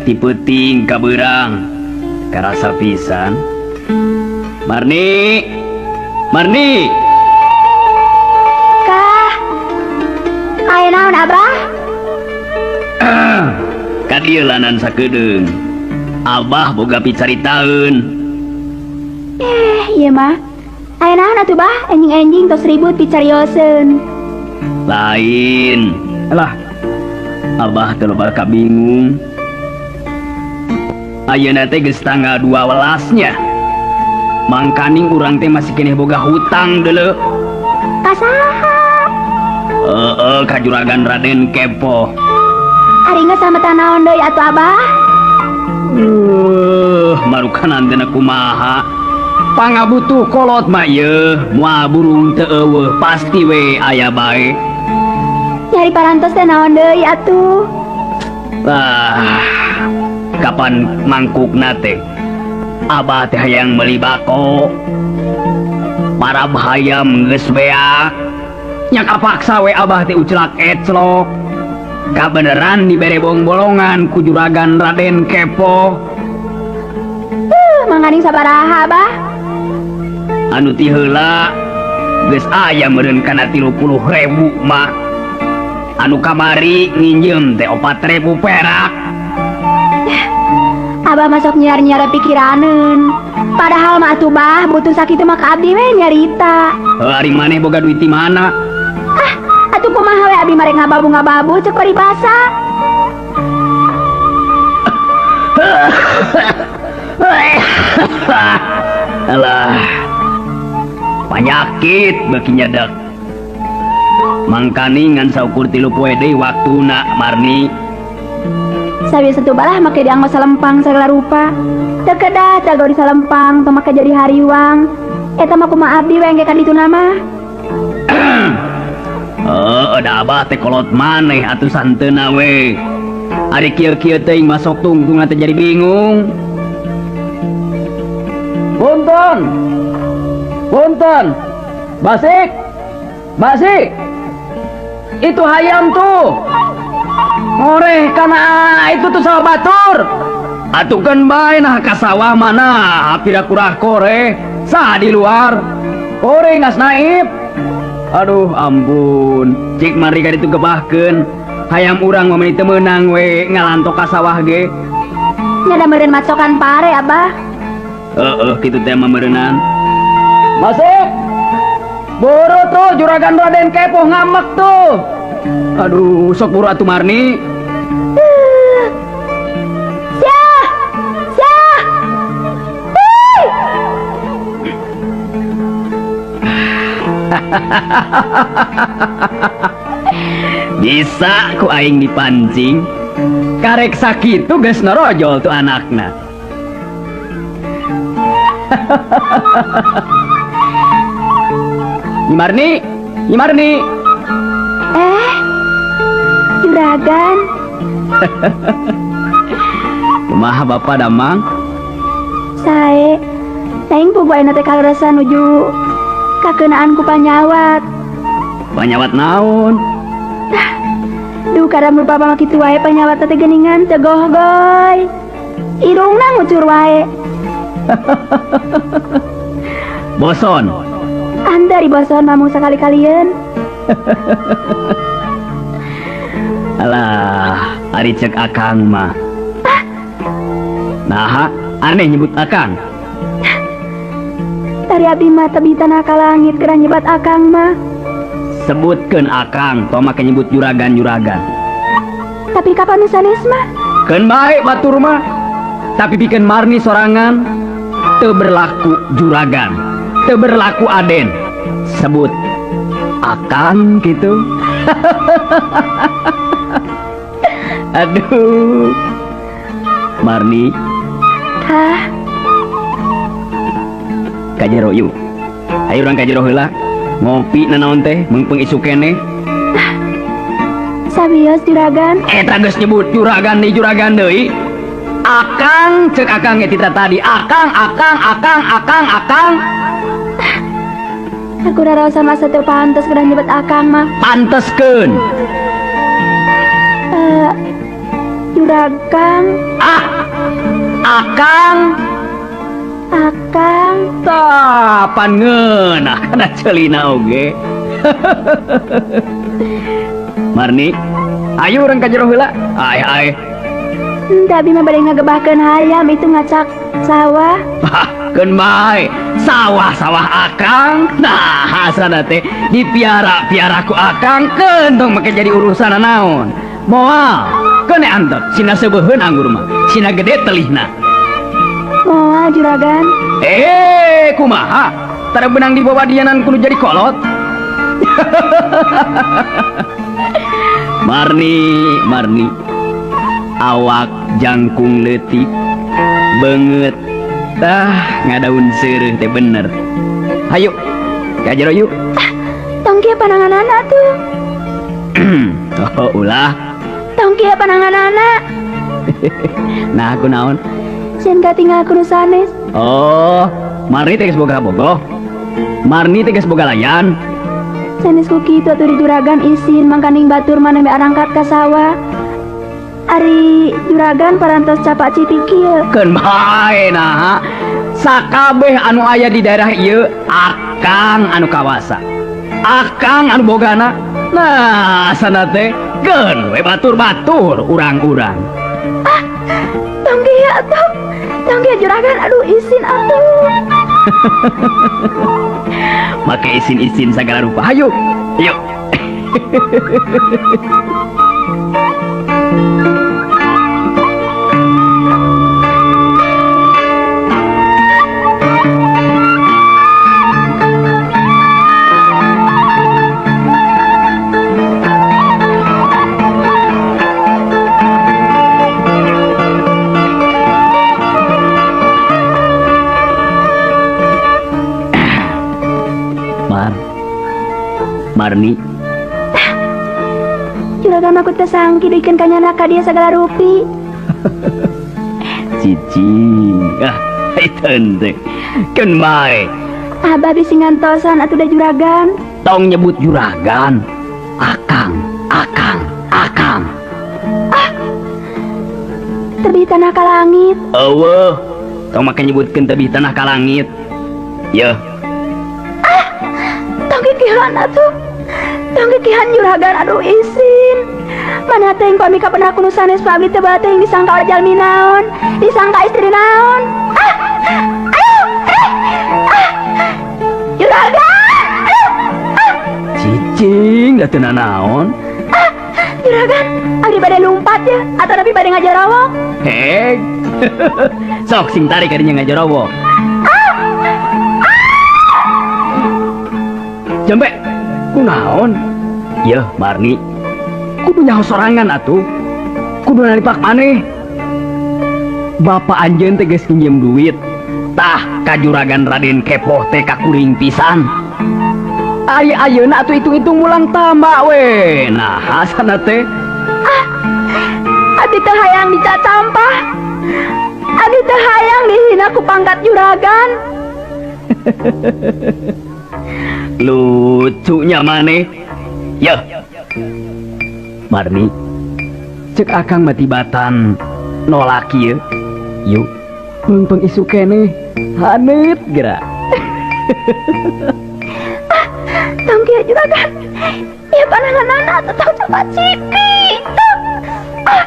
Ti peuting ka beurang karasa pisan. Marni, Marni. Kah, aya naon, Abah? Ka dieu lanan sakedeung. Abah boga picaritaeun. Eh, ieu mah. Aya naon atuh, Bah? Enjing-enjing tos ribut picarioseun. Lain. Alah. Abah teh loba kabingung. Ayeuna teh geus tanggal 12 nya. Mangkaning urang teh masih keneh boga hutang deuleu. Ka saha? Heeh, ka Juragan Raden Kepo. Ari geus sambetan naon deui atuh, Abah? Marukanan teh kumaha? Pangabutuh kolot mah ieu, moal burung teu eueuh, pasti we aya bae. Nyari parantos teh naon deui atuh? Ah, kapan mangkukna teh? Abah teh hayang meuli bako. Para hayam geus beak. Nya kapaksa we abah teh uclak eclok. Kabeneran dibere bong-bolongan ku Juragan Raden Kepo. Mangkaning sabaraha, Abah? Anu ti heula geus aya meureun kana 30.000 mah. Anu kamari nginjem teh 4.000 perak. Abah masuk nyiar-nyiar pikiraneun. Padahal mah atuh, Bah, butuh sakitu mah ka abdi we nyarita. Heuh, ari maneh boga duit ti mana? Ah, atuh kumaha we abdi marek ngababu-ngababu cek paribasa. Alah. Panyakit beuki nyedek. Mangkani ngan saukur 3 poe deui waktuna, Marni. Sawios atuh balah make dianggo salempang sagala rupa. Teu kedah cago di salempang tong make jadi hariwang. Eta mah kumaha abdi we engke ka dituna mah. Heuh, da abah teh kolot maneh atuh santeuna we. Ari kieu-kieu teuing masuk tungtung teh jadi bingung. Punten. Punten. Basik. Basik. Itu hayam tuh. Ngoreh kana itu tuh sawah batur. Atuh keun bae nah ka sawah mana pira kurah koreh. Sah di luar. Koreh ngas naib. Aduh ampun. Cik mari ka ditu gebahkeun. Hayam urang mah meuni teu meunang we ngalantok ka sawah ge. Nya da meureun macokan pare, Abah. Heeh, kitu teh mah meureunan. Masuk. Buru tuh Juragan Raden Kepo ngamek tuh. Aduh, sok buru atuh Marni. Siah! Siah! Hei! Bisa ku aing dipancing. Karek sakitu geus norojol tuh anakna. Nyi Marni, Nyi Marni. Juragan. Kumaha Bapak damang? Sae. Aing puguh ayeuna teh kaleresan nuju kakeunaan ku panyawat. Panyawat naon? Tah, duh kada rupa mah kitu wae panyawat teh geuningan teu gohgoy. Irungna ngucur wae. Boson. Anda di boson mamung sakali-kalieun. Alah, ari cek akang mah. Ah. Naha, aneh nyebut akang. Tari abdi mah tebih tanah ka langit gerah nyebat akang mah. Sebutkeun akang, tong make nyebut juragan-juragan. Tapi kapan nu sanes mah? Keun bae batur mah. Tapi pikeun Marni sorangan teu berlaku juragan, teu berlaku aden. Sebut akang gitu. Aduh. Marni. Hah? Ka jero yuk. Ayo urang ka jero heula. Ngopi nanaon teh, meungpeung isuk keneh. Sawios juragan. Eta geus nyebut juragan deui juragan deui. Akang cek akang ge tita tadi. Akang, akang, akang, akang, akang. Aku raraosan masa teu pantes geura nyebut akang mah. Panteskeun. Juragan. Ah, akang. Akang. Tah, pan ngeunah kana ceulina oge. Marni, ayo urang ka jero heula. Ai ai. Henteu abi mah bade ngagebahkeun hayam itu ngacak sawah. Hah, keun bae. Sawah-sawah akang. Nah, hasana teh dipiara-piara ku akang keun tong make jadi urusan naon. Moal, keun antep sina seubeuheun anggur mah. Sina gede telihna. Moal juragan. Kumaha? Tara benang dibawa dianan kudu jadi kolot. Marni, Marni. Awak jangkung leutik beungeut tah ngadaun seureuh teh bener. Hayu, ka jero yuk. Ah, tong kieu pananganana tuh. Oh, ulah. Tong kieu pananganana. Nah, aku naon? Sieun katinggal ku nu sanes. Oh, Marni teh geus boga bogoh. Marni teh geus boga layan. Sanes ku kitu atuh di juragan isin mangkaning batur maneh be arangkat ka sawah. Ari juragan parantos capak cipik kieu. Keun bae naha. Sakabeh anu aya di daerah ieu akang anu kawasa. Akang anu bogana. Nah, sana teh keun we batur-batur urang-urang. Ah, tong kieu atuh. Tong kieu juragan aduh isin atuh. Make isin-isin sagala rupa. Hayu. Yuk. Marni. Juragan aku teh sangki dikeun ka nyana ka dia sagala rupi. Cicing. Ah, iteun teh. Keun bae. Abah bisi ngantosan atuh da juragan. Tong nyebut juragan. Akang, akang, akang. Ah. Tebih tanah ka langit. Eueuh. Tong make nyebutkeun tebih tanah ka langit. Yeuh. Ah. Tong kikihan atuh. Tong kikihan juragan aduh isin. Mana teh pami ka pernah kuno sanes pabli teh bae teh disangka jalmi naon, disangka istri naon. Ah. Aduh. Ah. Juragan. Aduh. Ah. Cicing da teu nanaon. Ah. Juragan, abdi bade lumpat ya atau abdi bade ngajarawok? Heg. Sok sing tarik kadinya ngajarawok. Ah. Ah. Jambe, kunaon? Yeuh, Marni. Kudu nyaho sorangan atuh. Kudu nalipak maneh. Bapak anjeun teh geus nginjem duit. Tah ka juragan Raden Kepoh teh kakuring pisan. Ari ayeuna atuh hitung-hitung mulang tambah we. Nah, hasana teh. Ah, abdi teh hayang dicacampah. Abdi teh hayang dihina ku pangkat juragan. Lucunya maneh. Yeuh. Marni, cek akang mati batan nolak ieu. Yuk, meungpeung isuk keneh. Haneut geura. Ah, tong kieu juragan. Ieu pananganana atuh tong coba ciki. Ah,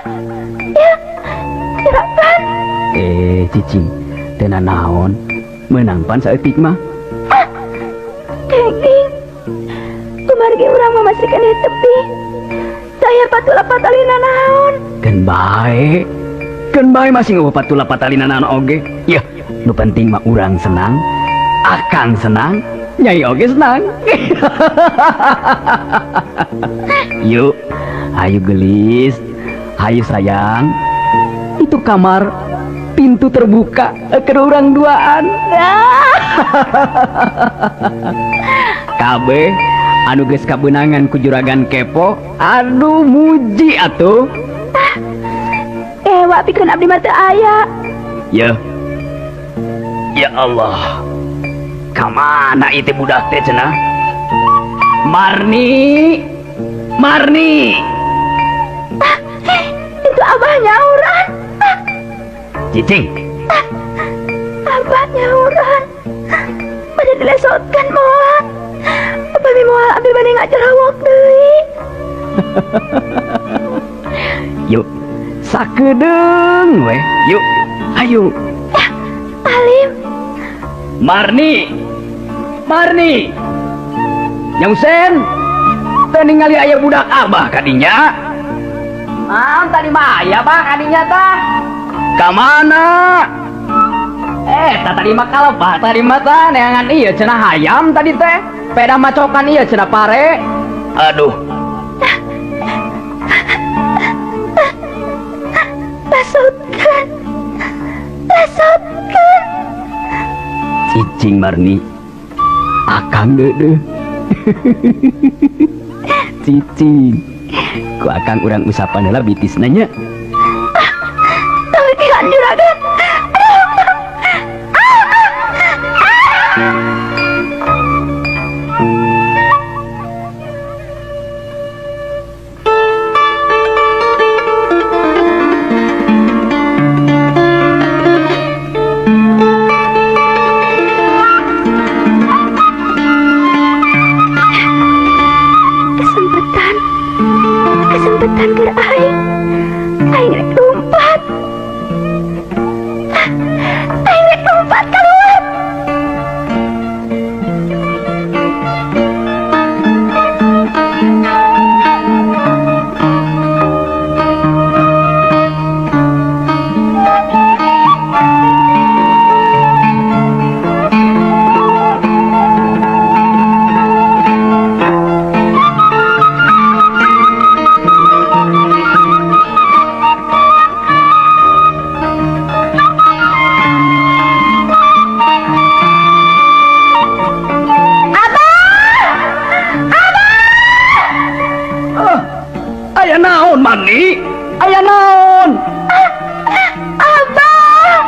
ieu juragan. Cicing, teu nanaon. Meunang pan saeutik mah. Ah, kenging. Kumargi urang mah masih keneh tepi. Saya patula patalina naon. Keun bae. Keun bae masih ngeueuh patula patalina naon oge. Yeuh, nu penting mah urang senang, akang senang, nyai oge senang. Yuk, hayu gelis, hayu sayang. Itu kamar pintu terbuka ke urang duaan. Kabeh anu geus kabeunangan ku juragan Kepo, aduh muji atuh. Ah, ewa pikeun abdi mah teu aya. Yeuh. Ya Allah. Ka mana ieu teh budak teh cenah? Marni. Marni. Ah, Itu abah nyauran. Cicing. Abah nyauran. Bade dilesotkeun moal. Upami moal abdi bade ngajarawok deui. Yuk, sakedeung we. Yuk, ayo. Alim. Marni. Marni. Nyausen. Teu ningali aya budak abah kadinya. Ah, tadi mah aya bah kadinya tah. Ka mana? Tah tadi mah kalebah tadi mah tah neangan ieu cenah hayam tadi teh. Peda macokan ieu cenah pare. Aduh. Lesotkeun. Lesotkeun. Cicing Marni. Akang deudeuh. Cicing. Ku akang urang usapan heula bitisna nya. Tong kikihan juragan. Kesempatan. Kesempatan keur aing. Aing rek lompat. Aing rek lompat keluar. Aya naon Marni? Aya naon? Abah.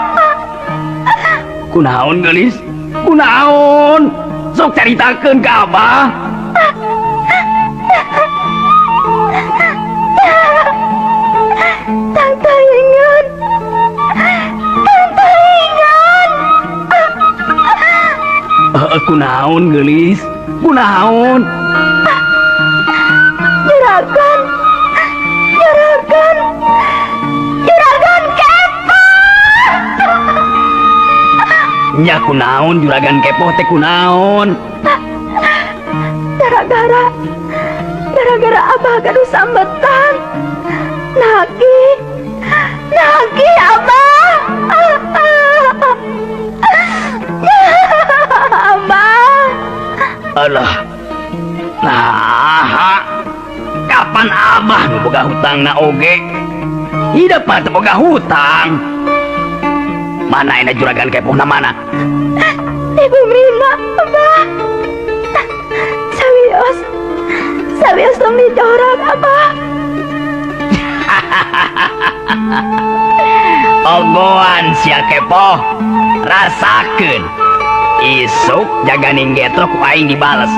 Kunaon geulis? Kunaon? Sok caritakeun ka abah. Tangtaingan. Tangtaingan. Kunaon geulis? Kunaon? Juragan. Juragan. Juragan kepo. Nya kunaon juragan kepo teh kunaon? Gara-gara abah gaduh sambetan. Nagih. Nagih abah. Abah. Alah. Nah, kapan abah nu boga hutangna oge? Hidup mah teu boga hutang. Mana enak juragan kepohna mana? Ibu Mina, abah. Sawios. Sawios tong dicorak, abah. Ogoan sia kepoh. Rasakeun. Isuk jaganing getrok ku aing dibales.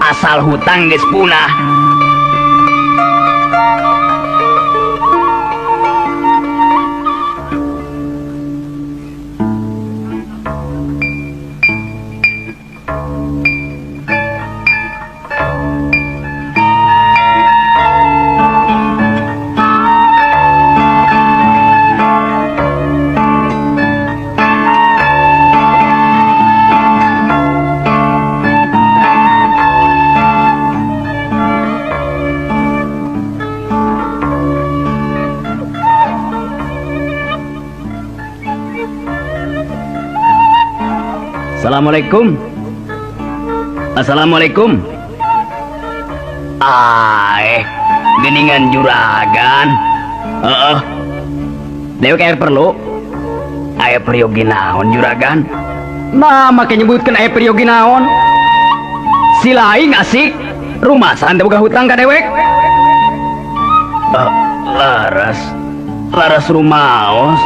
Asal hutang geus punah. Assalamualaikum. Assalamualaikum. Geningan juragan. Heeh. Dewek air perlu. Aya peryogi naon juragan? Nah, make nyebutkeun aya peryogi naon? Si lain asik. Rumasan teh boga hutang ka dewek. Laras. Laras rumaos.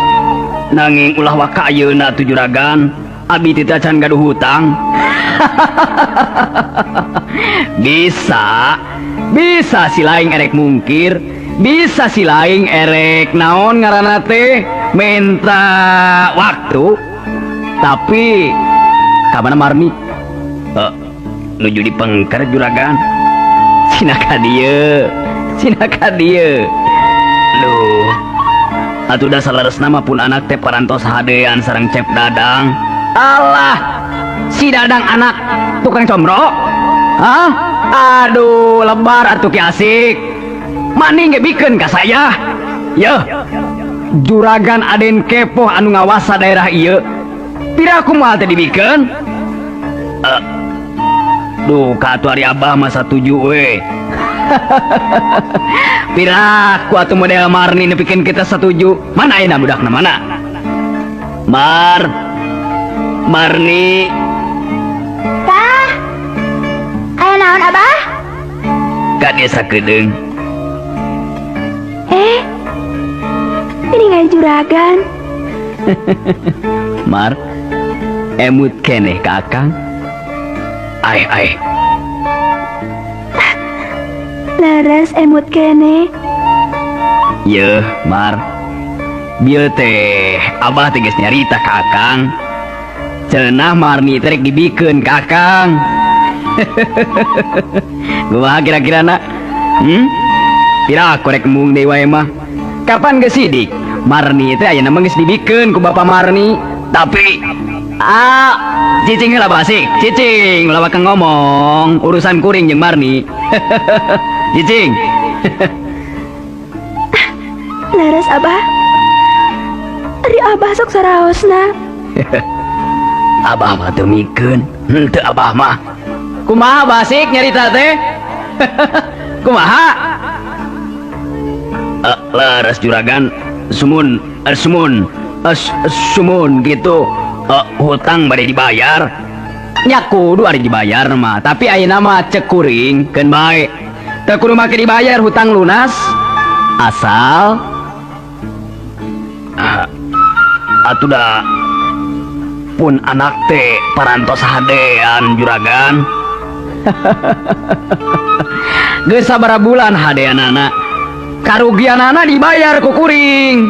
Nanging ulah waka ayeuna tuh juragan. Abi teh acan gaduh hutang. Bisa. Bisa si lain erek mungkir. Bisa si laing erek naon ngaranna teh minta waktu. Tapi ka mana Marni? Nuju di pengker juragan. Sina ka dieu. Sina ka dieu. Duh. Atuh da saleresna mah pun anak teh parantos hadean sareng Cep Dadang. Alah, si Dadang anak tukang comro? Hah? Aduh, lebar atuh Ki Asik. Maning ge bikeun ka saya. Yeuh. Juragan Aden Kepoh anu ngawasa daerah ieu. Piraku moal teh dibikeun? Duh, ka atuh ari abah mah satuju we. Piraku atuh model Marni nepikeun kita satuju. Mana ayeuna budakna mana? Mar. Marni. Tah. Aya naon abah? Ka desa Kedeung. Ini nggak juragan. Mar, emut keneh ka akang. Ai ai. Leres emut keneh. Yeuh, Mar. Bieu teh abah teh geus nyarita ka akang. Cenah Marni teh rek dibikeun ka akang. Kumaha kira-kira na? Pira aku rek embung deui wae mah. Kapan geus sidik? Marni teh ayeuna mah geus dibikeun ku Bapak Marni. Tapi cicing heula basik, cicing ulah bakal ngomong urusan kuring jeung Marni. Cicing. Leres abah. Ari abah sok saraosna. Abah mah teu mikeun, henteu abah mah. Kumaha basik nyarita teh? Kumaha? Leres juragan, sumun, sumun, sumun gitu. Hutang bade dibayar. Nya kudu ari dibayar mah, tapi ayeuna mah cek kuring keun bae. Teu kudu make dibayar hutang lunas. Asal atuh da pun anak teh parantos hadean juragan. Geus sabaraha bulan hadeanana. Karugianana dibayar ku kuring.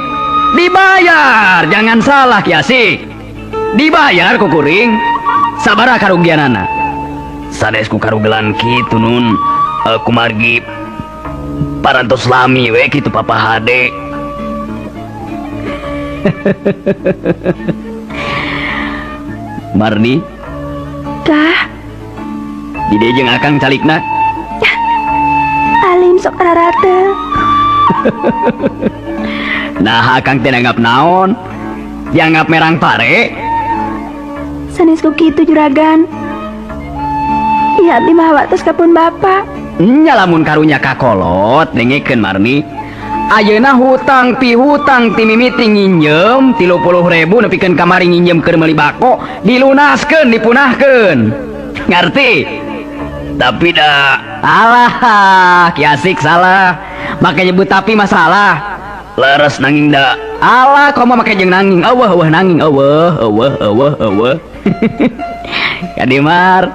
Dibayar, jangan salah Ki Asik. Dibayar ku kuring. Sabaraha karugianana? Sanes ku karugelan kitu nun. Kumargi parantos lami we kitu Papa hade. Marni? Kah? Di dieu jeung akang calikna? Alim sok rarate. Nah, akang teh nanggap naon? Dianggap merang pare? Sanes ku kitu juragan. Iya abdi mah waktos ka pun bapa. Nya lamun karunya kakolot dengekeun Marni. Ayeuna hutang pi hutang ti mimiti nginjem 30.000 nepikeun kamari nginjem keur meuli bako dilunaskeun dipunahkeun. Ngarti? Tapi da alah Ki Asik salah. Make nyebut tapi masalah. Leres nanging da. Alah komo make jeung nanging. Eueuh eueuh nanging eueuh eueuh eueuh eueuh. Kadimar.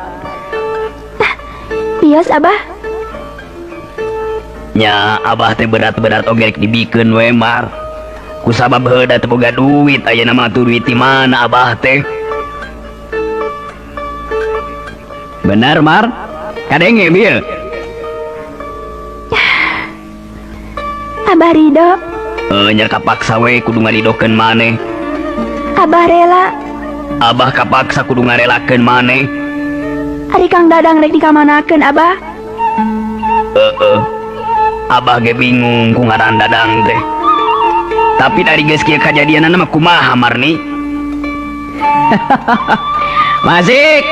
Bias abah. Nya abah teh berat-berat oge rek dibikeun we Mar. Kusabab heuda teu boga duit ayeuna mah tuh duit di mana abah teh? Benar Mar? Kadenge bieu. Abah ridho. Nya kapaksa we kudu ngaridokeun maneh. Abah rela. Abah kapaksa kudu ngarelakeun maneh. Ari Kang Dadang rek dikamanakeun abah? Heeh. Abah ge bingung ku ngaran Dadang teh. Tapi dari geus kieu kajadianana mah kumaha Marni? Masik.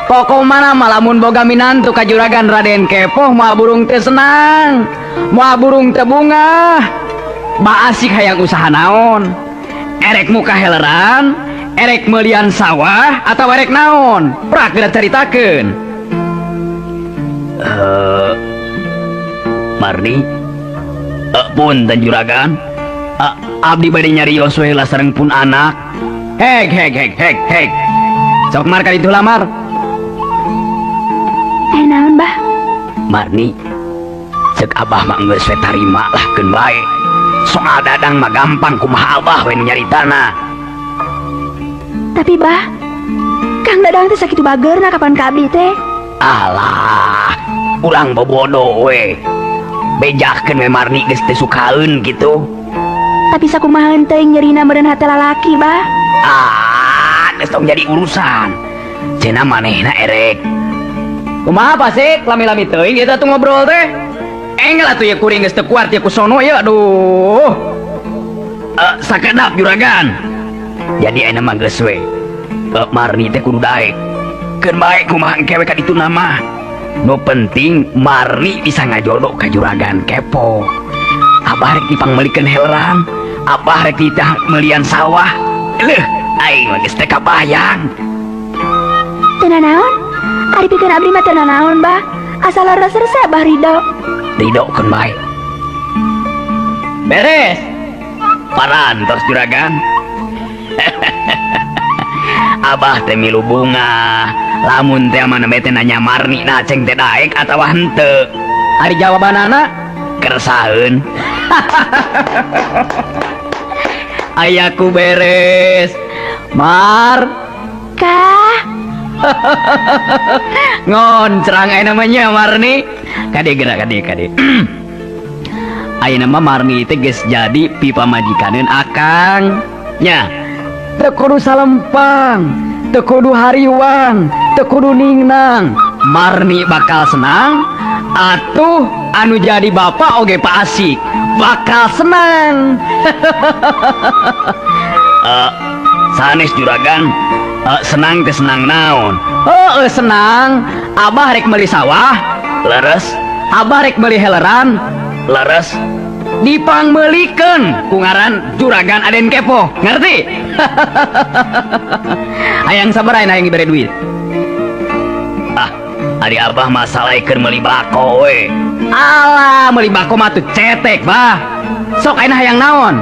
Pokok mana mah lamun boga minantu ka juragan Raden Kepoh moal burung teh senang, moal burung teh bungah. Ba asik hayang usaha naon? Erek muka heleran, erek meulian sawah atau erek naon? Prak geura caritakeun. Marni, punten juragan. Abdi bade nyarios we lah sareng pun anak. Heg heg heg heg heg. Sok mar ka ditu lamar. Naon bah? Marni, Cek Abah mah geus we tarima lah, keun bae. Soal Dadang mah gampang, kumaha Abah we nu nyaritana. Tapi, Bah, Kang Dadang teh sakitu bageurna kapan ka abdi teh? Alah, urang bobodo we. Bejakeun we Marni geus teu sukaeun gitu. Tapi sakumaha teuing nyerina meureun hate lalaki, Bah. Ah, geus tong jadi urusan. Cenah manehna erek. Kumaha pasik lami-lami teuing eta tuh ngobrol teh? Enggal atuh ya, kuring geus teu kuat ya ku sono ya, aduh. Sakedap, Juragan. Jadi ayeuna mah geus we. Marni teh kudu daek. Keun bae kumaha engke we ka ditu mah. Nu penting Marni bisa ngajodoh ka Juragan Kepo. Abah rek dipangmeulikeun heleran, Abah rek ditah melian sawah. Leuh, aing mah geus teu kabayang. Teu nanaon? Ari pikeun abdi mah teu nanaon, Bah. Asal leres-leres Abah ridho. Ridho, keun bae. Beres. Parantos, Juragan. Abah teh milu bunga. Lamun teh mana teh nanya Marni na ceng teh daek atawa henteu. Ari jawabanana kersaeun. Ayaku beres. Mar. Kah? Ngoncrang aya namanya Marni. Kade gerak kade kade. Ayeuna mah Marni teh geus jadi pipamajikaneun Akang. Nya. Teu kudu salempang, teu kudu hariwang, teu kudu ningnang. Marni bakal senang, atuh anu jadi bapak oge Pak Asik bakal senang. Sanes, Juragan, senang teh senang naon? Oh, senang. Abah rek meuli sawah, leres. Abah rek meuli heleran, leres. Dipangmeulikeun ku ngaran Juragan Aden Kepo, ngerti? Hayang sabar hayang dibere duit? Ah, ari Abah masalah keur meuli bako we. Alah, meuli bako mah tuh cetek, Bah. Sok ayeuna hayang naon?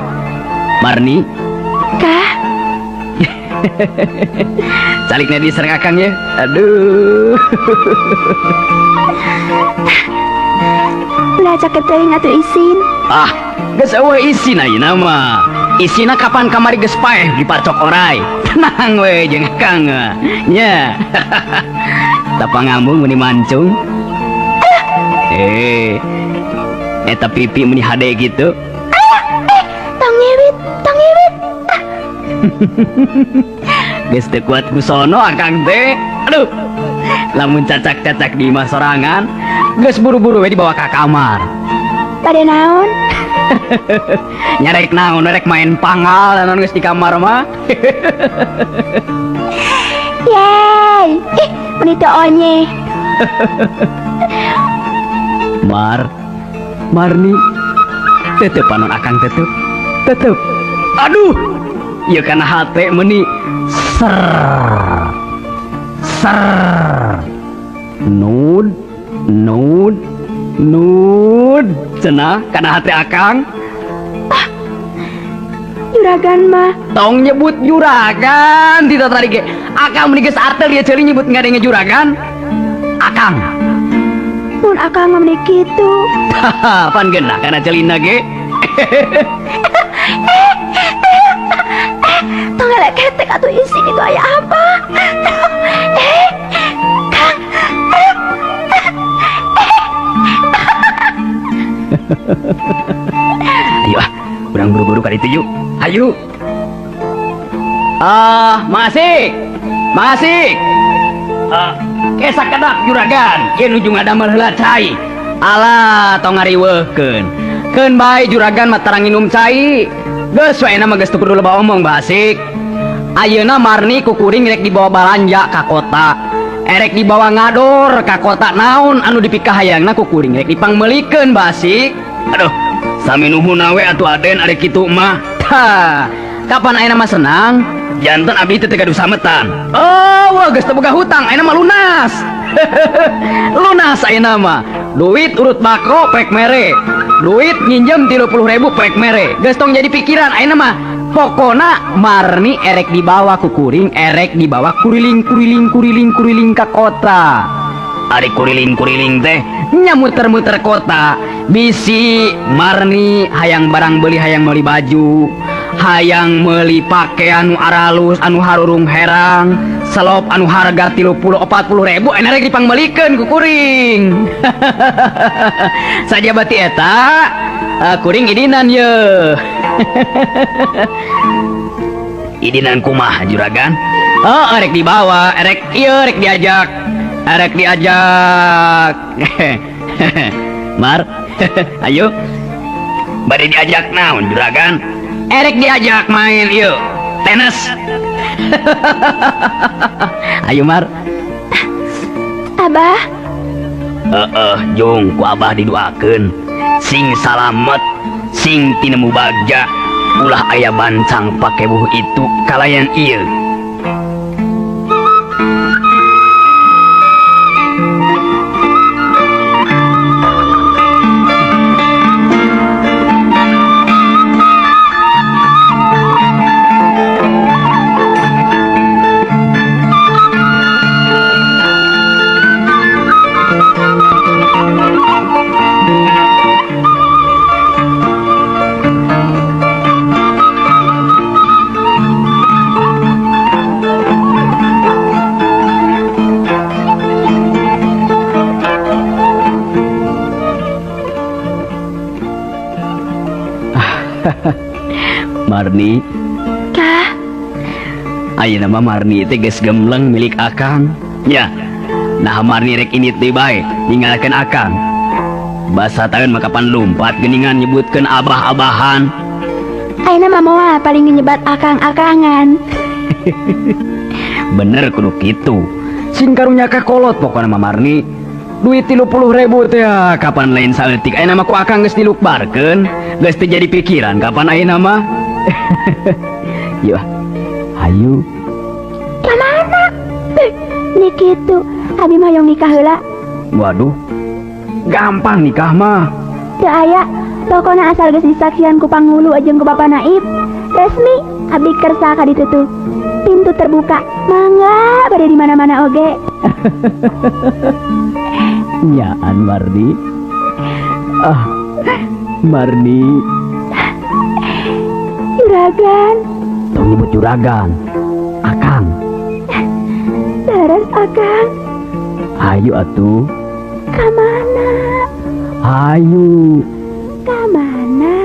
Marni, Kah? Caliknya diserang Akang ya. Aduh. Ulah cakep teuing atuh isin. Ah, geus eueuh isin ayeuna mah. Isina kapan kamari geus paeh dipacok orai. Tenang we jeung Akang. Nya. Tapa ngambung meuni mancung. Eh. Eta pipi meuni hade gitu. Eh, tong nyiwit, tong nyiwit. Geus teu kuat ku sono Akang teh. Aduh. Lamun cacak-cacak di imah sorangan, geus buru-buru we dibawa ka kamar. Pada naon? Nyarek naon, rek main panggal naon geus di kamar mah. Yeay. Ih, meuni teu onye. Mar, Marni, tetep panon Akang tetep, tetep. Aduh, ya kana hate meuni ser, ser, nud, nud, nud, cenah kana hate Akang. Juragan mah. Tong nyebut juragan, tidak tadi ge. Akang meuni geus artel dia ceuli nyebut ngadenge juragan. Akang. Mun Akang mah meuni kitu. Pan geunah kana celina ge. Tong ngelek ketek atuh isin, itu aya apa? Eh, Kang. Ayo ah, urang buru-buru kali itu yuk. Ayo. Ah, masih. Masih. Ah, kesak kedak juragan. Ieu nuju ngadamel heula cai. Alah, tong ngariweuhkeun. Keun bae juragan mah tarang nginum cai. Geus we ayeuna mah geus teu kudu loba omong, Basik. Ayeuna Marni ku kuring rek dibawa balanja ka kota. Erek dibawa ngador ka kota, naon anu dipikahayangna ku kuring rek dipangmeulikeun, Basik. Aduh, sami nuhun we atuh Aden ari kitu mah. Tah, kapan ayeuna mah senang? Janten abdi teh teu gaduh sametan. Oh, wah geus teu boga hutang, ayeuna mah lunas. Lunas ayeuna mah. Duit urut bako pek mere. Duit nginjem 30.000 pek mere. Geus tong jadi pikiran ayeuna mah. Pokona Marni erek dibawa ku kuring, erek dibawa kuriling kuriling kuriling kuriling ka kota. Ari kuriling-kuriling teh nya muter-muter kota bisi Marni hayang barang beli, hayang meuli baju, hayang meuli pakaian anu aralus anu harurung herang, selop anu harga 30-40 ribu enak rek dipangmeulikeun ku kuring. Saja bati eta kuring idinan ye. Idinan kumaha juragan? Oh, erek dibawa, erek ieu rek diajak. Erek diajak. Mar, ayo. Bade diajak naon juragan? Erek diajak main ieu tenis. Ayo Mar. Abah. Heeh, jung ku abah didoakeun sing salamet, sing tinemu bagja, ulah aya bancang pakebuh itu kalayan ieu. Marni. Kah? Ayeuna mah Marni teh geus gemleng milik Akang. Ya. Nah Marni rek indit deui bae ninggalkeun Akang. Basa taeun mah kapan lumpat geuningan nyebutkeun abah-abahan. Ayeuna mah moal paling nyebat akang-akangan. Bener kudu kitu. Sing karunya ka kolot pokona mah Marni. Duit 30.000 teh kapan lain saeutik ayeuna mah ku Akang geus dilukbarkeun, geus teu jadi pikiran kapan ayeuna mah. Yuk, ayo. Ka mana? Ni kitu, abi mah hoyong nikah heula. Waduh. Gampang nikah mah. Teu aya, pokona asal geus disaksian ku pangulu jeung ku Bapak Naib. Resmi abdi kersa ka ditu tuh. Pintu terbuka. Mangga bade di mana-mana oge. Nyaan Marni. Ah, Marni. Juragan. Tong nyebut juragan. Akang. Terus Akang. Ayo atuh. Ka mana? Ayo. Ka mana?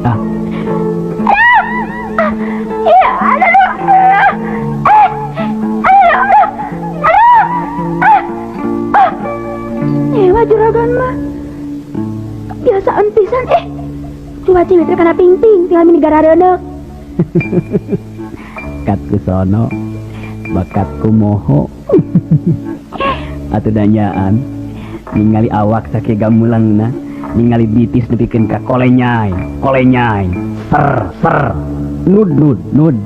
Ah. Iya, aduh. Aduh, aduh. Aduh. Ah. Ewa juragan mah. Kebiasaan pisan eh. Coba ciwit teh kana pingping tinggal mini garareuneuh. Kat ku sono, bakat ku moho. Atuh danyaan ningali awak sakieu gamulangna, ningali bitis nepikeun ka kolenyai, kolenyai, ser ser, nud nud nud.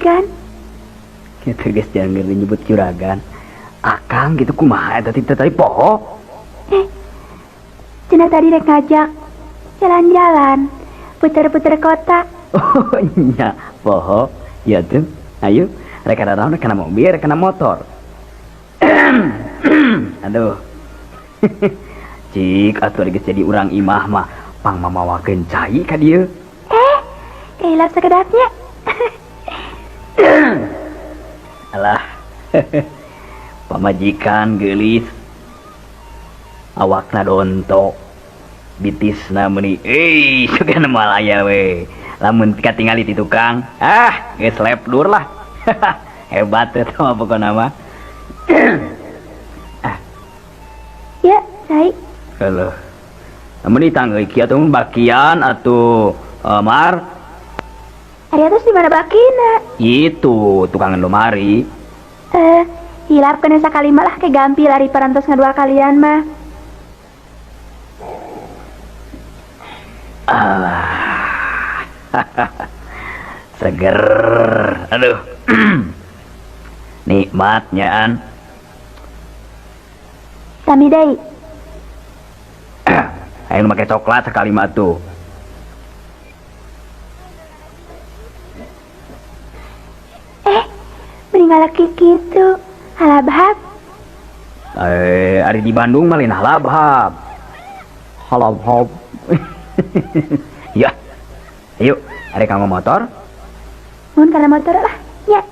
pamajikan. Kitu geus jangan nyebut juragan. Akang gitu kumaha eta teh tadi poho. Cenah tadi rek ngajak jalan-jalan, puter-puter kota. Oh nya, poho. Ya tuh. Ayo, rek kana naon, rek kana mobil, rek kana motor. Aduh. Cik atuh geus jadi urang imah mah pang mamawakeun cai ka dieu. Kailap sakedapnya. Alah. Pamajikan geulis. Awakna donto. Bitisna meuni euy sugan malaya we. Lamun katingali ti tukang, ah geus lep dur lah. Hebat eta mah pokona mah. Ah. Ya, cai. Heuh. Lamun ditanggeui kieu atuh bakian atuh mar. Ari atos di mana bakina? Itu tukangan lomari. Hilap kena sakali malah ke gampil ari parantos ngadua kalian mah. Alah. Seger. Aduh. Nikmatnya an. Sami deui. Ayo make coklat sekali mah tuh. Meninggal laki gitu. Halabhab. Ari di Bandung mah lain halabhab. Halabhab. Ya. Ayo, ari kanggo motor? Mun kana motor lah, nya.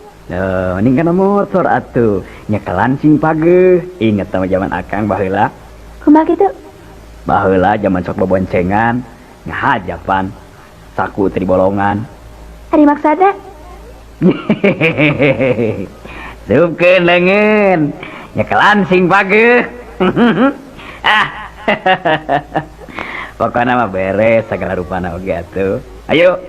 Mending kana motor atuh. Nyekelan sing pageuh. Inget sama zaman akang baheula. Kumaha kitu? Baheula zaman sok beboncengan, ngahajapan, saku teu dibolongan. Ari maksudna? Supkeun leungeun, nyekelan sing pageuh. Ah. Pokona mah beres segala rupana oge atuh. Ayo.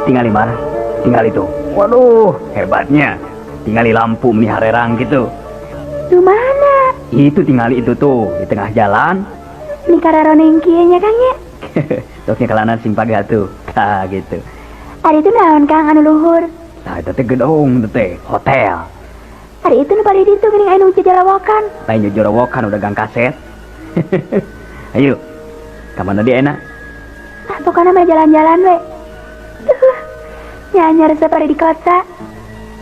Tinggal di mana? Tinggal itu. Waduh, hebatnya. Tinggal di lampu meni harerang gitu. Di mana? Itu tinggal itu tuh, di tengah jalan. Ini kararoneng kieu nya Kang nya. Tok nyekelanan sing pagah tuh. Tah gitu. Ari itu naon Kang anu luhur? Tah eta teh gedung teh, hotel. Ari itu nu bari ditu geuning aya nu jajarawokan. Lain jajarawokan udah gang kaset. Ayo. Ka mana dia enak? Ah, pokoknya mah jalan-jalan we. Nyanyi resep ada di kota.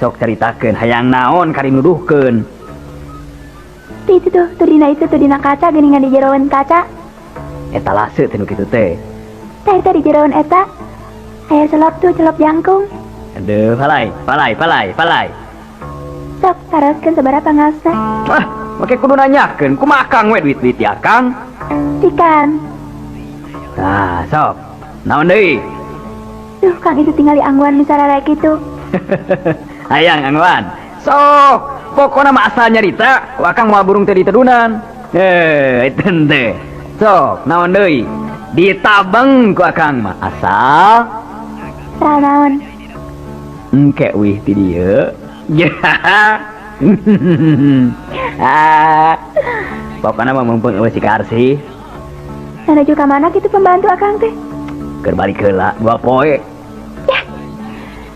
Sok ceritakeun hayang naon kari nuduhkeun. Tuh, itu tuh, tuh dina itu tuh dina kaca geuningan di jeroan kaca. Eta lase teh nu kitu teh. Tah eta di jeroan eta. Aya selop tuh, selop jangkung. Aduh, palai, palai, palai, palai. Sok taroskeun sabaraha pangaosna. Wah, make kudu nanyakeun, kumaha akang we duit-duit di akang? Cikan. Tah, sok. Naon deui? Duh, Kang itu tinggal di angguan misalnya kayak gitu. Hayang angguan. Sok, pokoknya mah asal nyarita, ku akang moal burung teh ditedunan. Itu teh. Sok, naon deui? Ditabeng ku akang mah asal. Asal naon? Engke wih ti dieu. Ya. Ah. Pokoknya mah mumpung eueuh si Karsi. Menuju ka mana kitu pembantu akang teh? Keur balik heula 2 poe. Ya.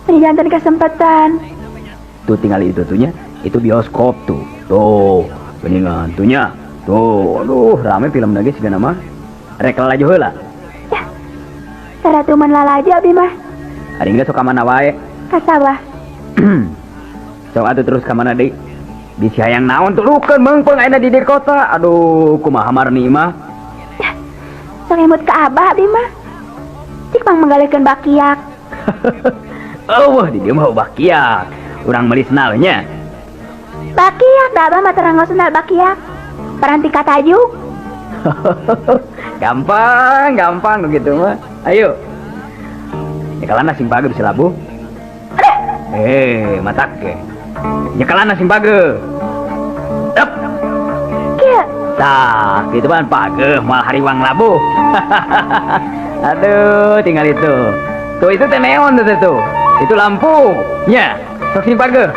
Ini jantan kesempatan. Tuh tinggal itu tuhnya, itu bioskop tuh. Tuh, geningan tuhnya. Tuh, aduh, rame film lagi sih nama. Rek lalajo heula. Ya. Saratuman lalajo abi mah. Ari geus sok ka mana wae? Ka sawah. Sok atuh terus ka mana deui? Bisi hayang naon tulukeun meungpeung ayeuna di dieu kota. Aduh, kumaha marni mah. Ya. Sok emut ka abah abi mah. Cik pang menggalihkeun bakiak. Eueuh, di dieu mah bakiak. Urang meuli senalnya. Bakiak da abah mah terang sendal bakiak. Paranti katajuk. Gampang, gampang begitu mah. Ayo. Nyekelana sing page bisa labuh. Eh, matak ge. Nyekelana sing page. Dep. Kieu. Tah, kitu pan page moal hariwang labuh. Aduh, tinggal itu. Tuh itu teh neon tuh tuh. Itu lampu. Nya, sok sing page.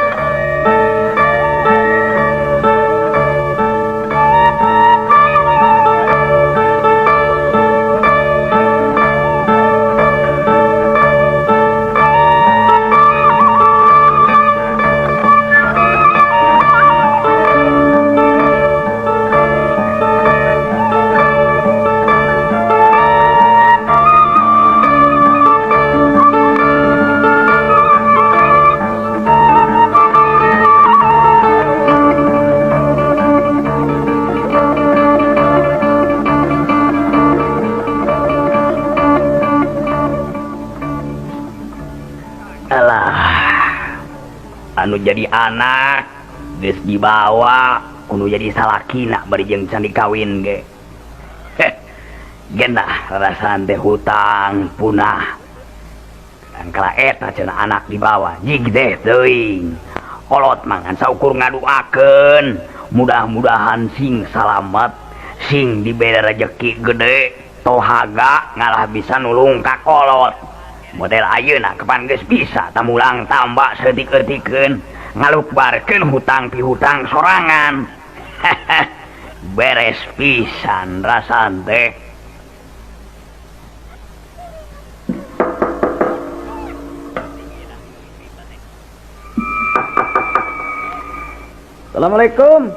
Alah, anu jadi anak geus dibawa kudu jadi salakina bari jeung can dikawin ge. Heh, genah rarasaan teh hutang punah. Kala eta cenah anak dibawa jig deh teuing. Kolot mangan saukur ngaduakeun, mudah-mudahan sing salamet, sing dibere rejeki gede, tohaga ngalah bisa nulung ka kolot. Model ayeuna kapan geus bisa tamulang tambah saeutik-eutikeun ngalukbarkeun hutang pihutang sorangan. Beres pisan rasaan teh. Assalamualaikum.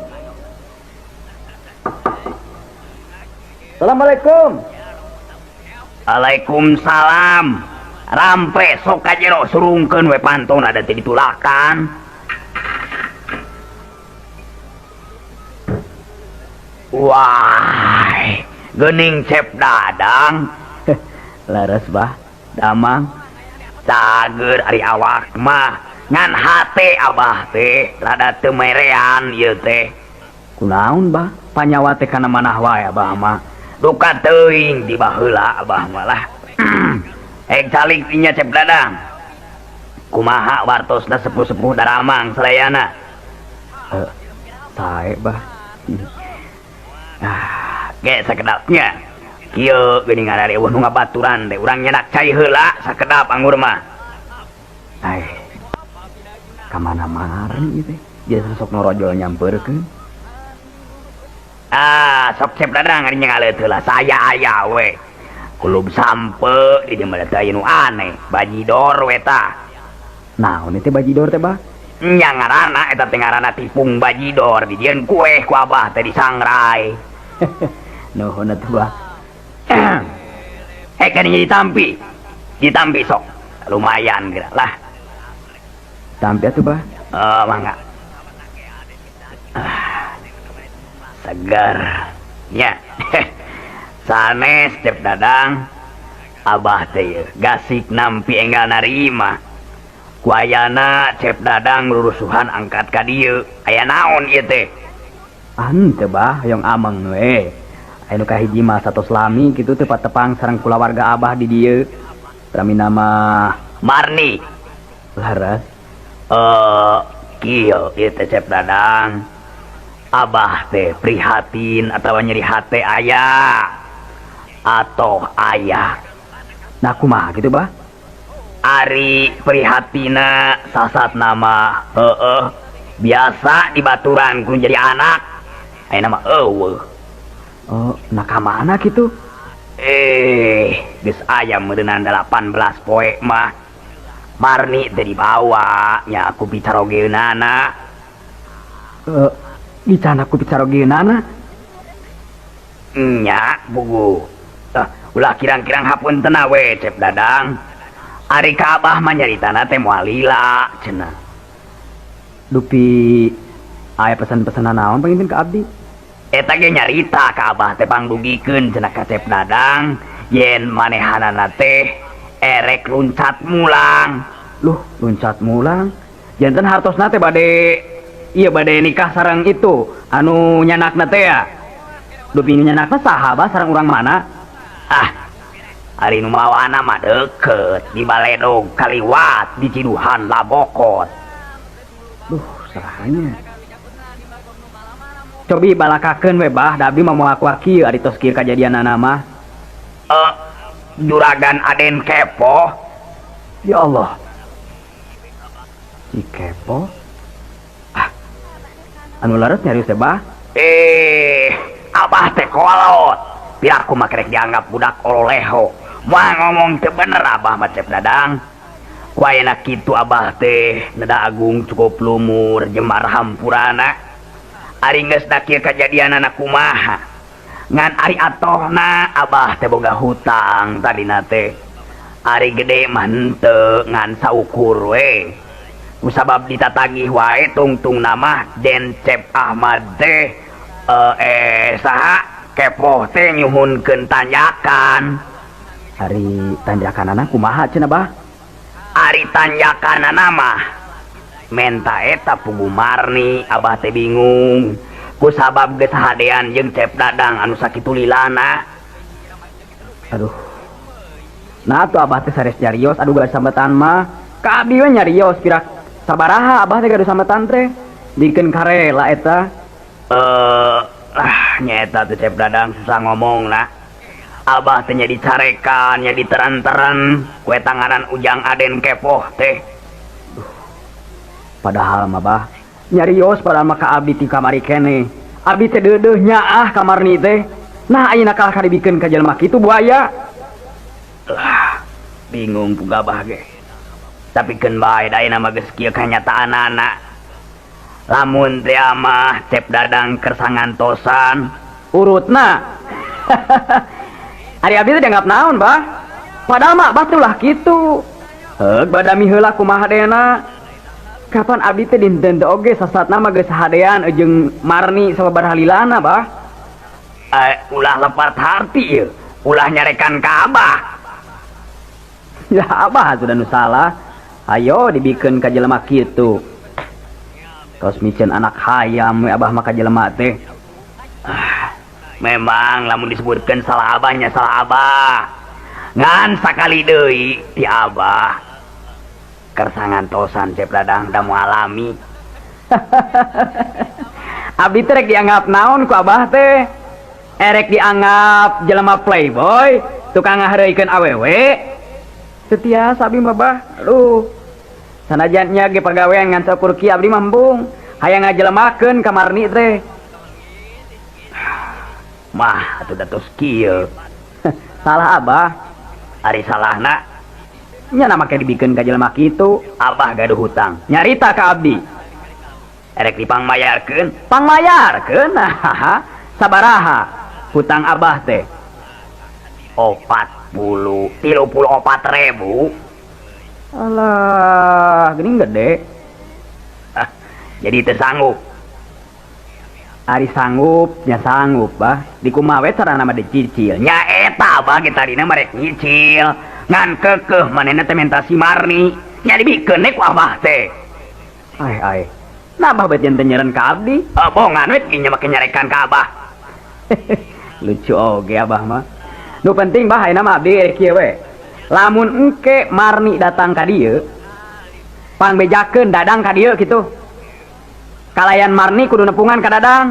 Assalamualaikum. Waalaikumsalam. Rampe sok ka jero surungkeun we pantona da teu ditulakan. Wah, geuning Cep Dadang. Leres bah, damang. Cager ari awak mah ngan hate abah teh rada teu merean ieu teh. Kunaon bah? Panyawa teh kana manah wae abah mah. Duka teuing di baheula abah mah lah. Calik dinya Cep Dadang. Kumaha wartosna sepuh-sepuh daramang sadayana? Sae bah. Ah, ge sakedapnya. Kieu geuning ari eueuh nu ngabaturan teh urang nyenak cai heula sakedap anggur mah. Ai. Ka mana mari ieu teh? Biasa sok norojol nyampeurkeun. Ah, sok Cep Dadang ari nyangaleut heula saya aya we. Kulub sampe di dieu mah teh aya nu aneh, bajidor we tah. Naon teh bajidor teh, Bah? Nya ngaranna eta teh ngaranna tipung bajidor dijieun kueh ku abah teh disangrai. Nuhun atuh, Bah. Hek kadinya ditampi. Ditampi sok. Lumayan geura lah. Tampi atuh, Bah. Oh, mangga. Ah, segar. Nya. Sanes Cep Dadang. Abah teh gasik nampi enggal narima. Ku ayana Cep Dadang rurusuhan angkat ka dieu. Aya naon ieu teh? Henteu bah, hoyong ameng we. Aya nu kahiji mah satos lami kitu teh patepang sareng kulawarga abah di dieu. Pramina mah Marni. Laras. Kieu ieu teh Cep Dadang. Abah teh prihatin atawa nyeri hate aya. Atau ayah. Nah kumaha gitu bah? Ari prihatina sasat nama heeh biasa dibaturan ku jadi anak. Ayeuna mah eueuh. Oh, nah ka mana kitu? Geus aya meureunnan 18 poe mah. Marni teh dibawa nya ku bicarogeunana. Dicana ku bicarogeunana? Nya bugu. Ulah kirang-kirang hapunten we Cep Dadang. Ari ka abah mah nyaritana teh moal lila cenah. Dupi aya pesan-pesanan naon panginten ka abdi? Eta ge nyarita ka abah teh pangdugikeun cenah ka Cep Dadang yen manehanana teh erek luncat mulang. Luh, luncat mulang. Janten hartosna teh bade ieu bade nikah sareng itu anu nyanakna teh ya. Dupi nyanakna saha bah sareng urang mana? Ah, Ari nu mawana mah deukeut di Baledog kaliwat di Ciduhan Labokot. Duh, salahnya. Cobi balakakeun we bah, da abdi mah moal kuat kieu ari tos kieu kajadianana mah. Juragan Aden Kepo. Ya Allah. Si Kepo? Ah. Anu leres nyarios teh bah? Abah teh kolot. Piraku mah kerek dianggap budak ololeho. Moal ngomong teu bener abah mah Cep Dadang. Ku ayeuna kitu abah teh neda agung cukup lumur jemar hampurana. Ari geus da kieu kajadianana kumaha. Ngan ari atohna abah teh boga hutang tadina teh. Ari gede mah henteu ngan saukur we. Kusabab ditatagih wae tungtung nama Den Cep Ahmad teh saha Kepoh teh nyuhunkeun tanjakan. Ari tanjakanana kumaha cenah bah? Ari tanjakanana mah menta eta pugu Marni abah teh bingung. Kusabab geus hadean jeung Cep Dadang anu sakitu lilana. Aduh. Nah atuh abah teh sanes nyarios aduh gaduh sambetan mah. Ka abdi we nyarios pirak sabaraha abah teh gaduh sambetan teh. Dikeun karela eta. Nyaeta tuh Cep Dadang susah ngomongna. Abah teh nya dicarekan, nya diteran-teran kue tanganan Ujang Aden Kepoh teh. Duh. Padahal mah bah nyarios padahal mah ka abdi ti kamari keneh. Abdi teh deudeuh nyaah ka Marni teh. Nah ayeuna kalah ka dibikeun ka jelema kitu buaya. Lah, bingung puga abah ge. Tapi keun bae da ayeuna mah geus kieu kanyataanana. Lamun teh mah Cep Dadang kersa ngantosan urutna. Ari abdi teh dianggap naon bah? Padahal mah abah teh ulah kitu. Heug badami heula kumaha dena. Kapan abdi teh dinten teh oge sasatna mah geus hadean jeung Marni sababaraha lilana bah. Ulah lepat harti ieu, ulah nyarekan ka abah. Ya abah sudah nu salah. Ayo dibikeun ka jelema kitu. Tos miceun anak hayam we abah mah ka jelema teh. Memang lamun disebutkeun salah abahnya salah abah. Ngan sakali deui ti abah kersa ngantosan Cep Dadang da moal alami. Abdi teh rek dianggap naon ku abah teh? Erek dianggap jelema playboy, tukang ngahareuikeun awewe. Teu tiasa abdi mah bah. Aduh. Sanajan nya ge pagawean ngan saukur kieu abdi mah embung. Hayang ngajelemakeun ka Marni teh. Mah atuh da tos kieu. Salah abah. Ari salahna nya na make dibikeun ka jelema kitu. Abah gaduh hutang. Nyarita ka abdi. Erek dipangmayarkeun. Pangmayarkeun? Nah, sabaraha hutang abah teh? Opat puluh, tilu puluh opat ribu. Alah, geuning gede. Ah, jadi teu sanggup. Ari sanggup, nya sanggup bah. Dikumaha we carana mah dicicil. Nya eta abah ge tadina mah rek nyicil. Ngan keukeuh manehna teh menta si Marni. Nya dibikeun we ku abah teh. Ai ai. Nah abah bet yen teh nyeren ka abdi. Bongan we nya make nyarekan ka abah. Lucu oge abah mah. Nu penting bah ayeuna mah abdi rek kieu we. Lamun engke Marni datang ka dieu, pangbejakeun Dadang ka dieu kitu. Kalayan Marni kudu nepungan ka Dadang.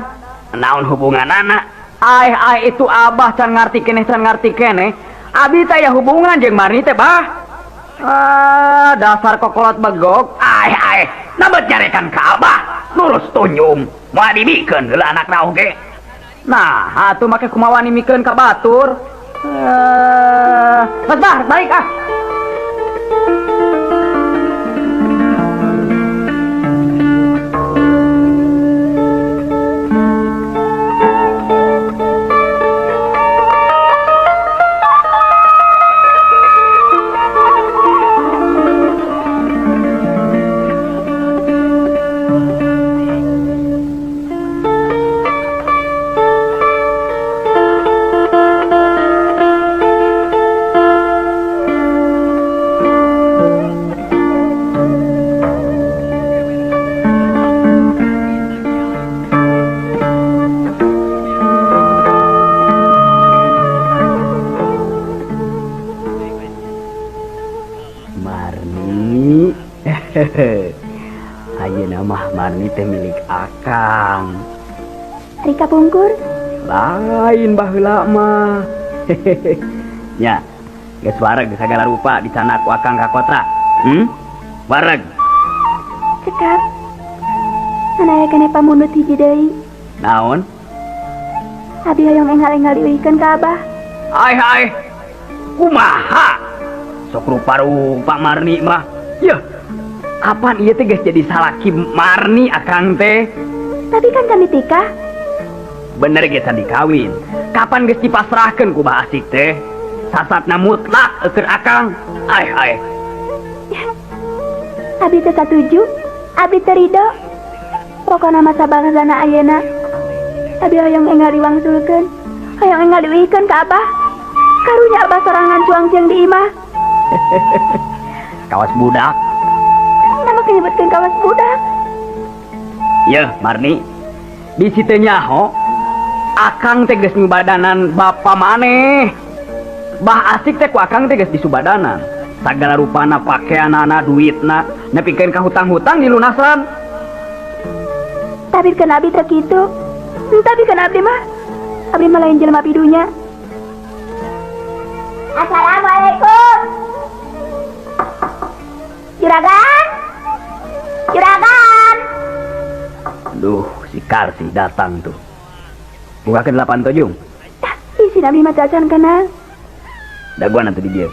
Naon hubunganana? Ai ai itu abah can ngarti keneh can ngarti keneh. Abi teh aya hubungan jeung Marni teh bah. Ah, dasar kokolot begog. Ai ai, nabet nyarekan ka abah. Lurus tunyum. Moal dibikeun heula anakna oge. Nah, atuh make kumaha wani mikeun ka batur. Mas bah, balik ah. Ayeuna mah Marni teh milik Akang. Ari kapungkur? Lain baheula mah. Nya, geus wareg sagala rupa dicanak ku Akang ka kota. Wareg. Cekap. Ngan aya keneh pamundut hiji deui. Naon? Abi hoyong enggal-enggal diuihkeun ka Abah. Ai ai. Kumaha? Sok rupa-rupa Marni mah. Yeuh. Kapan ieu teh geus jadi salaki Marni Akang teh? Tapi kan kami tikah. Bener ge tadi kawin. Kapan geus dipasrahkeun ku Bah Asik teh? Sasatna mutlak keur Akang. Ai ai. Abi teh satuju, abi teh rido. Pokona masa bangsana ayeuna. Abi hoyong enggal diwangsulkeun, hoyong enggal diuihkeun ka Abah. Karunya Abah sorangan cuang jeung di imah. Kawas budak. Nama menyebutkeun kawas budak. Yeuh, Marni. Bisi teu nyaho, Akang teh geus nyubadanan bapa maneh. Bah Asik teh ku Akang teh geus disubadanan. Sagala rupana pakeanana, duitna, nepikeun ka hutang-hutang dilunasan. Tapi kan abi teh kitu. Tapi kan abdi mah, abdi mah lain jelema pidunya. Assalamualaikum. Juragan? Juragan? Duh, si Karsi datang tuh. Bukakeun 8 tojung. Ih, si Nabi mah cacan kenal. Daguan atuh di dieu.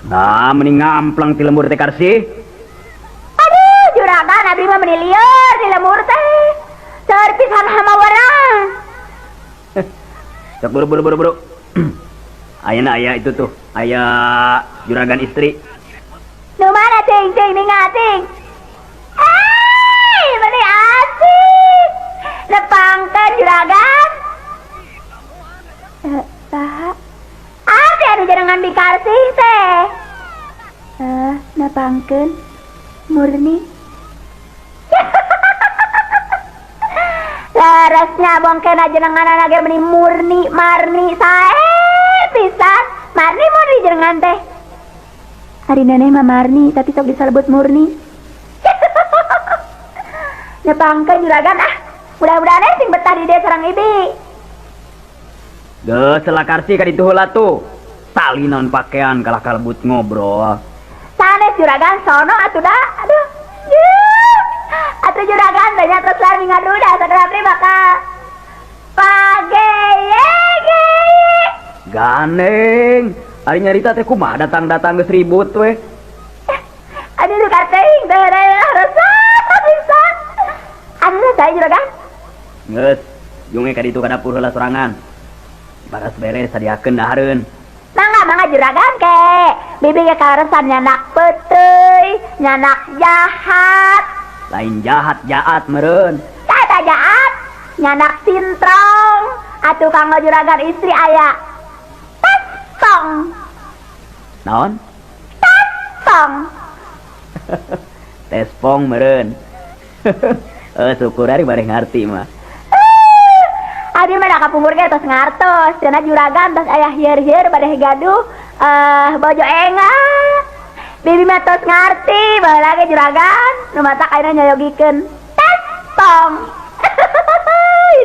Nah, mending ngamplang ti lembur teh Karsi. Aduh, juragan abdi mah meni lieur di lembur teh. Seur pisan hama warang. Sok buru buru buru buru. Ayeuna aya itu tuh, aya juragan istri. Nu mana cing cing ningal cing? Eh, meni asik. Nepangkeun juragan. Saha? Abdi anu jenengan Bikarsih teh. Nepangkeun murni. Larasnya bongkena jenengan ge meni murni marni sae pisan. Marni murni jenengan teh. Ari neneh mah marni tapi sok disalebut murni. Nepangkeun juragan ah. Mudah-mudahan sing betah di dieu sareng ibi. Geus selakarsi ka ditu heula tuh. Tali naon pakaian kalah kalebut ngobrol. Sanes juragan sono atuh da. Aduh. Yuh. Atuh juragan banyak terus lari ngaduda sagala abdi bakal pageye geye. Gandeng. Ari nyarita teh kumaha datang-datang geus ribut we. Aduh lu kateuing teh resep pisan. Aduh saya juragan. Geus, junge ka ditu ka dapur heula sorangan. Baras beres sadiakeun dahareun. Mangga mangga juragan ke. Bibi ge kaleresan nyanak peuteuy, nyanak jahat. Lain jahat jaat meureun. Tata jaat, nyanak sintrong. Atuh kanggo juragan istri aya tong. Naon? Tong. Tespong meureun. Syukur ari bareng ngarti mah. Abi mah da kapungkur ge tos ngartos, cenah juragan tos aya hier-hier bade gaduh bojo engah. Bibi mah tos ngarti baheula ge juragan nu matak ayeuna nyayogikeun. Tespong.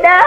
Ida.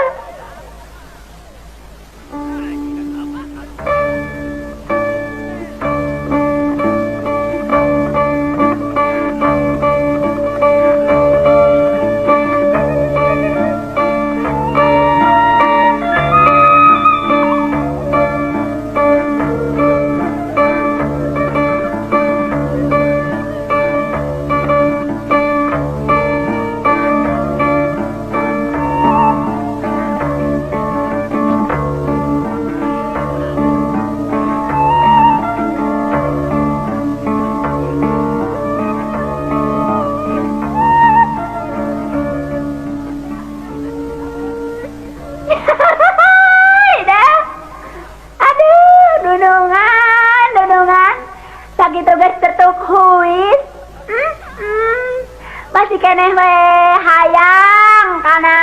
Keneh we hayang kana.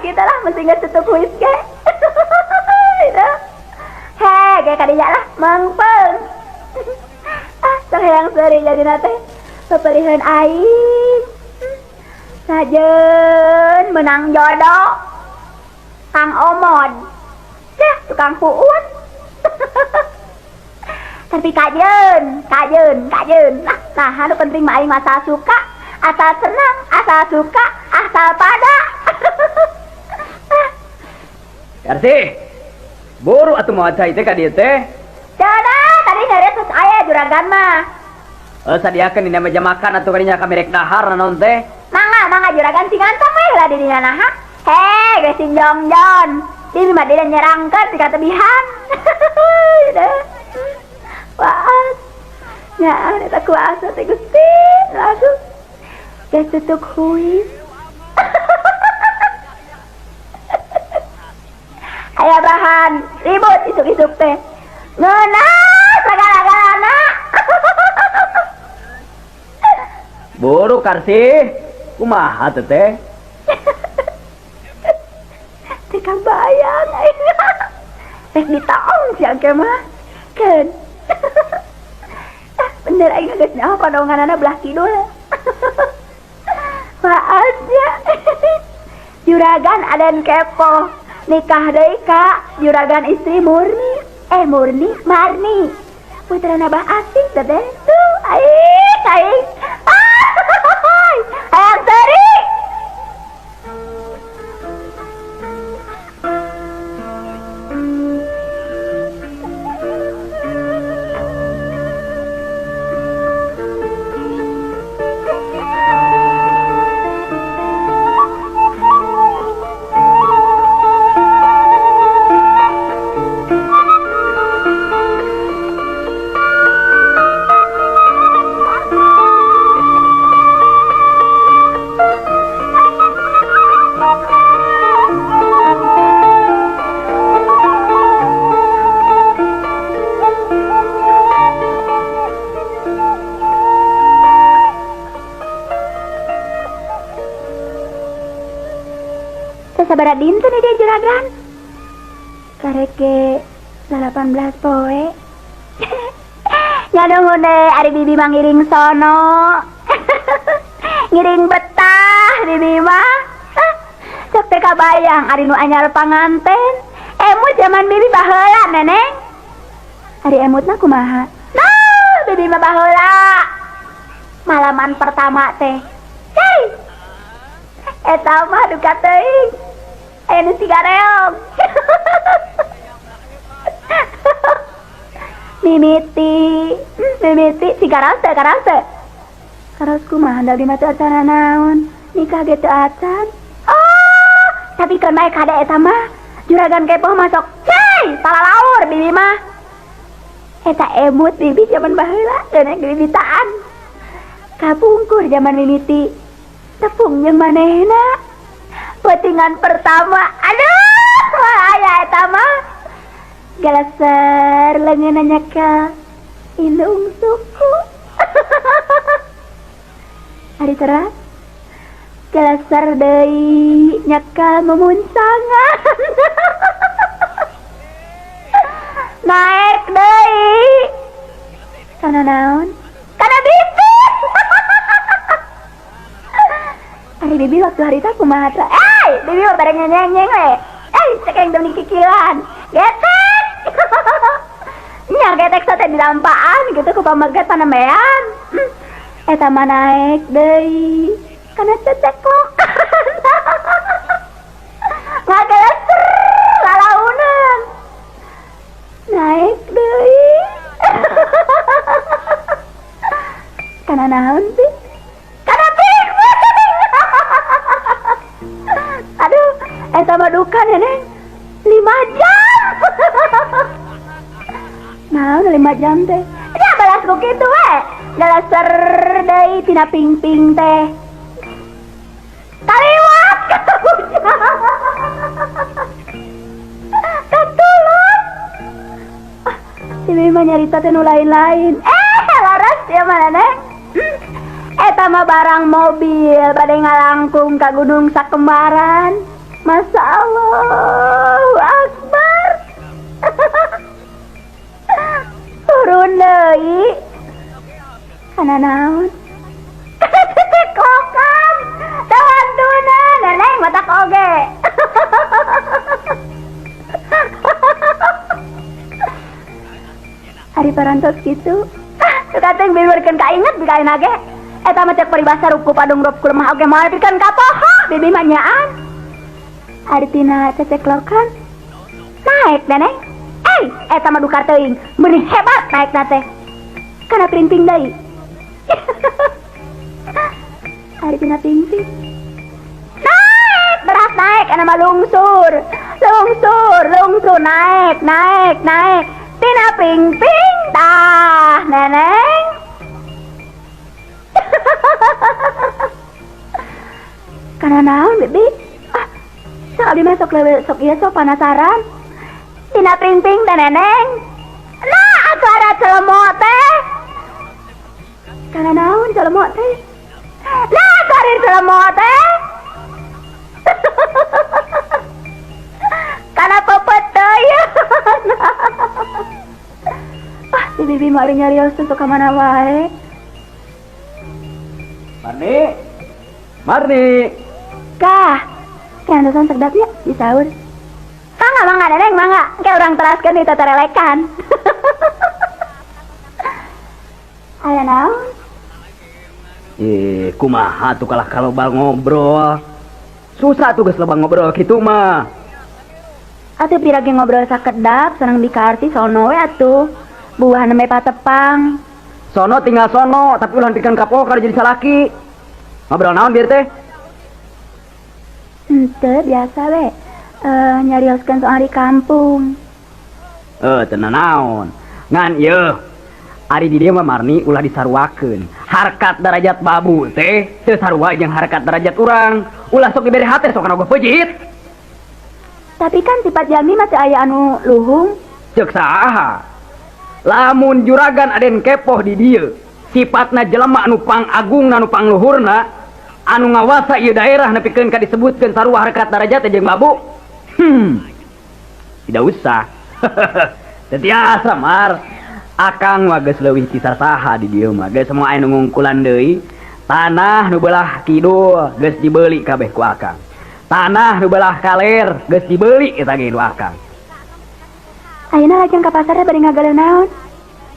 Kita lah mesti geus tutup huis ge. Hei, ge kadinya lah mangpeung. Ah, teu hayang seuri jadina teh. Peperiheun aing. Sajeun menang jodoh. Kang Omon. Yah, tukang puun. Tapi kajeun, kajeun, kajeun. Nah, nah, anu penting mah aing asal suka, asal senang, asal suka, asal pada. Karsi. Buru atuh moal cai teh ka dieu teh. Cenah, tadi nyari terus aya juragan mah. Eh, sadiakeun dina meja makan atuh kadinya kami rek dahar naon teh. Mangga, mangga juragan sing ganteng we lah di dinya naha. Hei, geus sing jongjon. Di mah dia nyerangkeun tika tebihan. Waas. Nya eta kuasa teh Gusti. Langsung geus tutuk huis. Aya bahan ribut isuk-isuk teh. Ngeunah sagala-galana. Buru Karsi, kumaha teh teh? Teu kabayang aing. Rek ditaong si angke mah. Keun. Bener aing geus nyaho panonganana belah kidul. Waas nya. Juragan aden kepo. Nikah deui ka juragan istri Murni. Murni, Marni. Putrana Bah Asik teh teh. Tuh, aing, aing. Hayang seuri. Sabaraha dinten dia juragan? Kareke 18 poe. Nya nuhun deui ari bibi mah ngiring sono. Ngiring betah bibi mah. Sok teh kabayang ari nu anyar panganten. Emut zaman bibi baheula neneng. Ari emutna kumaha? Nah, bibi mah baheula. Malaman pertama teh. Cai. Eta mah duka teuing. Aya nu sigareong. Mimiti, mimiti sigaraos teh karaos teh. Karaos kumaha da di mah teu acan naon. Nikah ge teu acan. Oh, tapi keun bae kade eta mah. Juragan kepoh masuk. Cai, palalaur bibi mah. Eta emut bibi zaman baheula deuneuh bibitaan. Kapungkur zaman mimiti. Tepung jeung manehna. Petingan pertama, aduh, aya eta mah. Geleser leungeunna nyekel indung suku. Ari teras geleser deui nyekel memuncangan. Naek deui. Kana naon? Kana bibi. Ari bibi waktu harita kumaha teh? Bibi mah bareng nyenyeng we. Cek yang demi kikilan. Getek. Nya getek teh dilampaan gitu ku pameget panembean. Eta mah naek deui. Kana ceceklokan. Ngageleser lalaunan. Naek deui. Kana naon sih? Kana ping. Aduh, eta mah duka neneng. 5 jam. Naon 5 jam teh? Ya balas ku kitu we. Geleser deui tina ping-ping teh. Kaliwat katulun. Ah, si Bibi mah nyarita teh nu lain-lain. Laras ya mana neng? Eta mah barang mobil bade ngalangkung ka Gunung Sakembaran. Masya Allah, Akbar. Turun deui. Kana naon? Kokam. Tawantuna, neneng matak oge. Ari parantos kitu. Tukateng biwirkeun kainget bikaina ge. Eta mah cek paribasa ruku padung rup kulemah oge moal pikeun kapoho bibi mah nyaan. Artina ceceklokan naik neneng. Eta mah dukar teuing meuni hebat naikna teh. Kana pringping deui. Artina pingping. Naik, beras naik ana mah lungsur. Lungsur, lungsur naik, naik, naik. Tina pingping tah neneng. Kana naon bibi? Ah, sok abdi mah sok leuwih sok ieu sok panasaran. Tina pingping teh neneng. Nah, atuh ada celemo teh. Kana naon celemo teh? Nah, karir celemo teh. Kana pepeteuy. Ah, si bibi mah ari nyarios teh sok ka mana wae. Marni. Marni. Kah, kantosan sedapnya disaur. Mangga, mangga, neneng, mangga. Engke urang teraskeun di teterelekan. Aya naon? Kumaha tuh kalah kalau bal ngobrol. Susah tuh geus loba ngobrol kitu mah. Atuh pirage ngobrol sakedap sareng dikarti sono we atuh. Buah nembe patepang. Sono tinggal sono, tapi ulah pikeun kapok kada jadi salaki. Ngobrol naon bieu teh? Henteu biasa we. Nyarioskeun soal di kampung. Teu nanaon. Ngan ieu ari di dieu mah Marni ulah disaruakeun. Harkat darajat babu teh teu sarua jeung harkat darajat urang. Ulah sok dibere hate sok kana peujeut. Tapi kan sifat jalmi mah teu aya anu luhung. Ceuk saha? Lamun juragan Aden Kepoh di dieu, sifatna jelema anu pangagungna anu pangluhurna, anu ngawasa ieu daerah nepikeun ka disebutkeun sarua harkat darajat jeung babu. Tidak usah. Teu tiasa Mar. Akang mah geus leuwih ti saha di dieu mah. Geus moal aya nu ngungkulan deui. Tanah nu belah kidul geus dibeuli kabeh ku akang. Tanah nu belah kaler geus dibeuli eta ge ku akang. Ayeuna lajeng ka pasar bari ngagaleuh naon?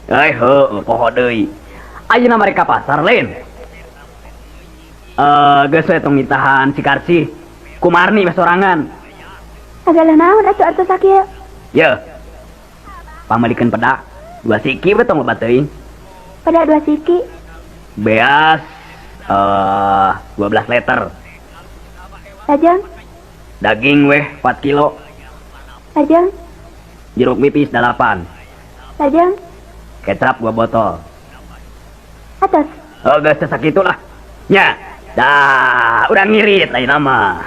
Heueuh, poho deui. Ayeuna mari ka pasar lain. Geus we tong ditahan si Karsi. Ku Marni we sorangan. Ngagaleuh naon atuh artos sakieu? Yeuh. Pamelikeun peda 2 siki we tong loba teuing. Peda 2 siki. Beas 12 liter. Lajeng? Daging weh 4 kilo. Lajeng? Jeruk nipis 8. Lajeng? Kecap 2 botol. Atas. Oh, geus teh sakitu lah. Nya. Dah, urang ngirit lain mah.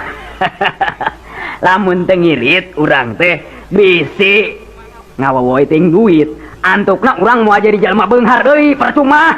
Lamun teu ngirit urang teh bisi ngawawoi ting duit. Antukna urang moal jadi jalma beunghar deui, percuma.